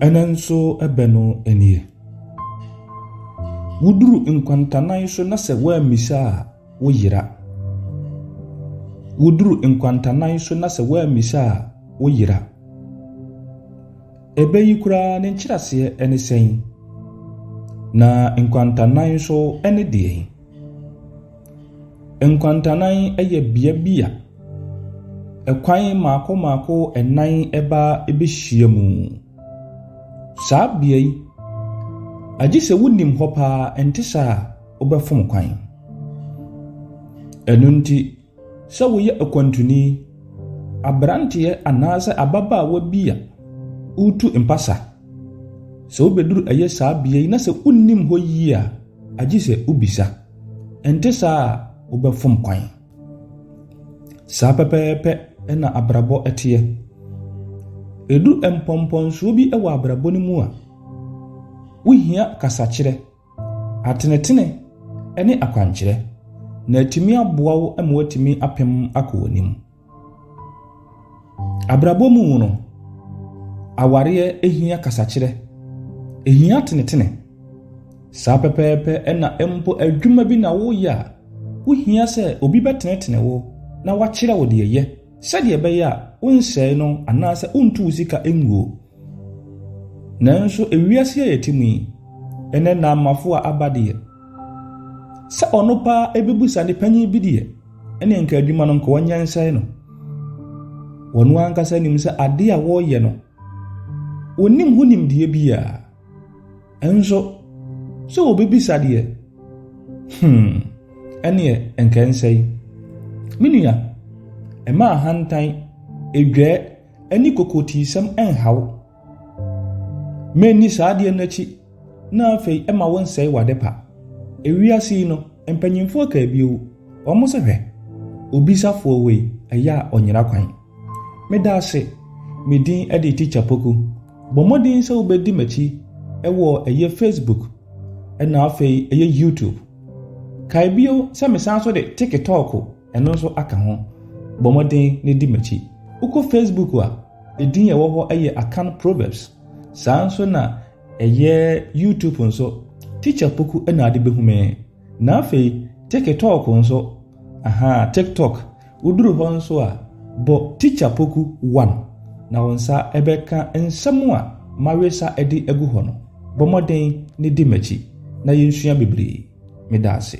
Ɛnnɛ nso ɛbɛ no nie. Woduru nkwantanan so na sɛ woammisa a, woyera. Woduru nkwantanan so na sɛ woammisa a, woyera. Ɛbɛ yi koraa ne nkyerɛaseɛ ne sɛn? Na nkwantanan so ne deɛn? Nkwantanan yɛ bea bi a ɛkwan mmaako mmaako nnan ba bɛhyia mu. Saa bea yi, agye sɛ wonim hɔ paa, ɛnte saa a, wobɛfom kwan. Ɛno nti, sɛ woyɛ ɔkwantuni, aberanteɛ anaasɛ ababaawa bi a woretu mpasa, sɛ wobɛduru ɛyɛ saa bea yi na sɛ wonnim hɔ yie a, agye sɛ wobisa. Ɛnte saa a, wobɛfom kwan. Saa pɛpɛɛpɛ na abrabɔ teɛ. Ɛdu mpɔmpɔnsoɔ bi wɔ abrabɔ no mu a, wohia kasakyerɛ, atenetene ne akwankyerɛ na atumi aboa wo ma woatumi apem akɔ w'anim. Abrabɔ mu no, awareɛ hia kasakyerɛ, ɛhia atenetene. Saa pɛpɛɛpɛ na mpo adwuma bi na woreyɛ a, wohia sɛ obi bɛtenetene wo na wakyerɛ wo deɛ yɛ sɛdeɛ ɛbɛyɛ a wonsɛe no anaasɛ wontu wo sika nguo. Nanso ewiase a yɛte mu yi, ɛnɛ nnamafo a aba deɛ, sɛ ɔno paa ɛbɛbusa ne panyin bi deɛ, ɛne nka adwuma no nka wɔnyɛ nsɛe no. Wɔn ankasa nim sɛ adeɛ a wɔreyɛ no, wɔnnim ho nimdeɛ biara. Nso, sɛ wɔbɛbisa deɛ, ɛneɛ nka ɛnsɛe. Me nua, mma ahantan, edwɛɛ, ne kokotiisɛm nha wo. Menni saa adeɛ no akyi na afei ɛma wo nsɛe w'ade pa. Ewiase yi no, mpanyimfoɔ kaa bio, wɔn sɛ hwɛ, obisafoɔ wei, ɛyɛ a ɔnyera kwan. Meda ase, me din de Teacher Poku. Bɔ mmɔden sɛ wobɛdi m'akyi wɔ ɛyɛ Facebook ɛna afei ɛyɛ YouTube. Kae bio sɛ mesan so de TikTok ɛno nso aka ho. Bɔ mmɔden na di m'akyi. Wokɔ Facebook a, edin a ɛwɔ hɔ yɛ Akan Proverbs. Saa nso na ɛyɛ YouTube nso, Teacher Poku na ade bɛhu me. Na afei TikTok nso, aha, TikTok, woduru hɔ nso a, bɔ Teacher Poku 1 na wo nsa bɛka nsɛm a mawesa de agu hɔ no. Bɔ mmɔden na di m'akyi na yɛnsua bebree. Meda ase.